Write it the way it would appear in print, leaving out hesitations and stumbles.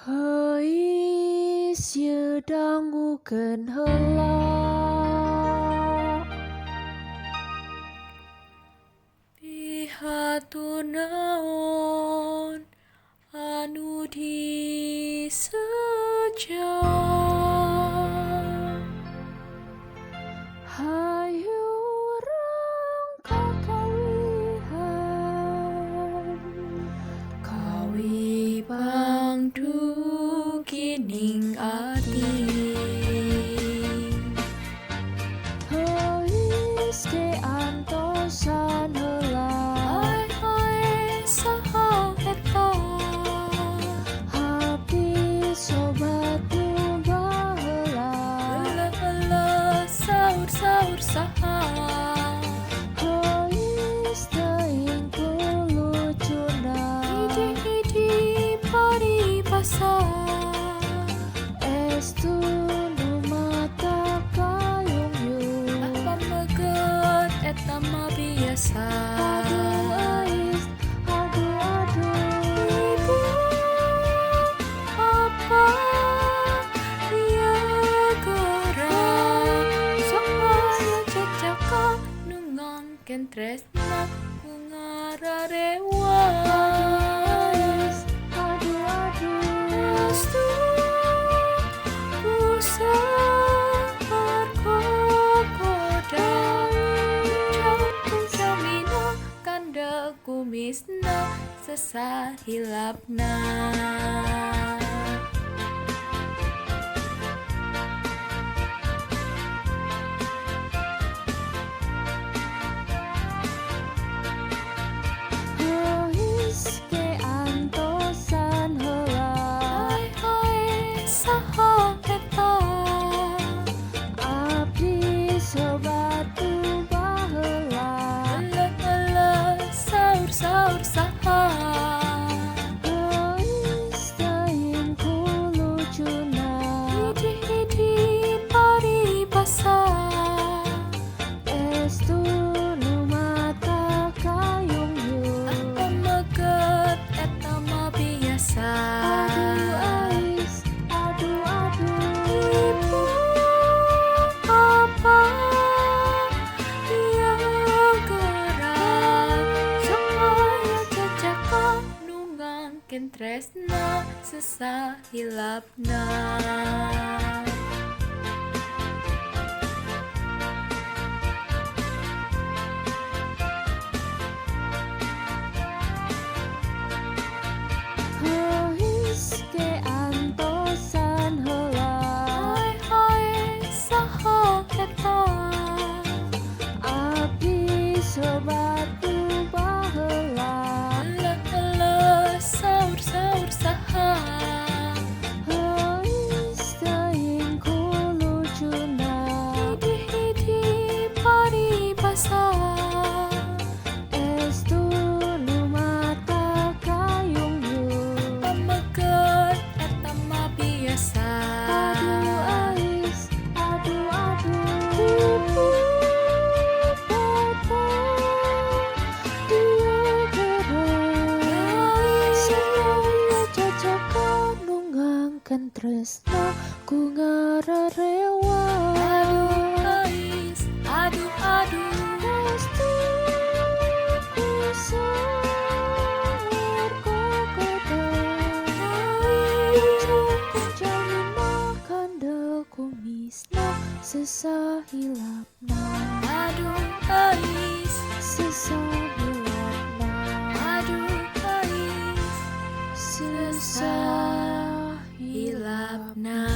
Heuis ieu dangukeun heula. Pihatur naon anu diseja. Hayu urang kakawihan. Kawi pangdukining ati. Heuis ge antosan heula. Hae-hae saha eta. Abdi sobat nu baheula. Heula-heula saur-saur saha. Heuis teuing ku lucuna. Hiji-hiji paribasa. Estu nu mata kayungyung. Pameget eta mah biasa. Aduh euis, aduh aduh. Ibu apa ieu geura. Sok aya cecaka nu ngangken tresna ku ngararewa. Aduh euis, aduh aduh. Estu ku saeur kokoda. Jalmina kandel kumisna sesahilapna. Heuis ge antosan heula. Hae-hae saha eta. Abdi sobat nu baheula. Heula-heula saur-saur saha. Heuis teuing ku lucuna. Hiji-hiji paribasa. Estu nu mata kayungyung. Pameget eta mah biasa. Aduh euis, aduh aduh. Ibu apa ieu geura. Sok aya cecaka nu ngangken tresna sesahilapna. Heuis ge antosan heula. Hae-hae saha eta. Abdi sobat nu baheula. Heula-heula saur-saur saha. Heuis teuing ku lucuna. Hiji-hiji paribasa. Estu nu mata kayungyung. Pameget eta mah biasa. Aduh euis, aduh aduh. Ibu bapa dieu geura. Sok aya cecaka nu ngangken tresna ku ngararewa. Aduh euis, aduh aduh. Estu ku saeur kokoda. Jalmina kandel kumisna sesahilapna. Aduh euis, Sesahilapna. aduh euis, Sesahilapna. hilapna.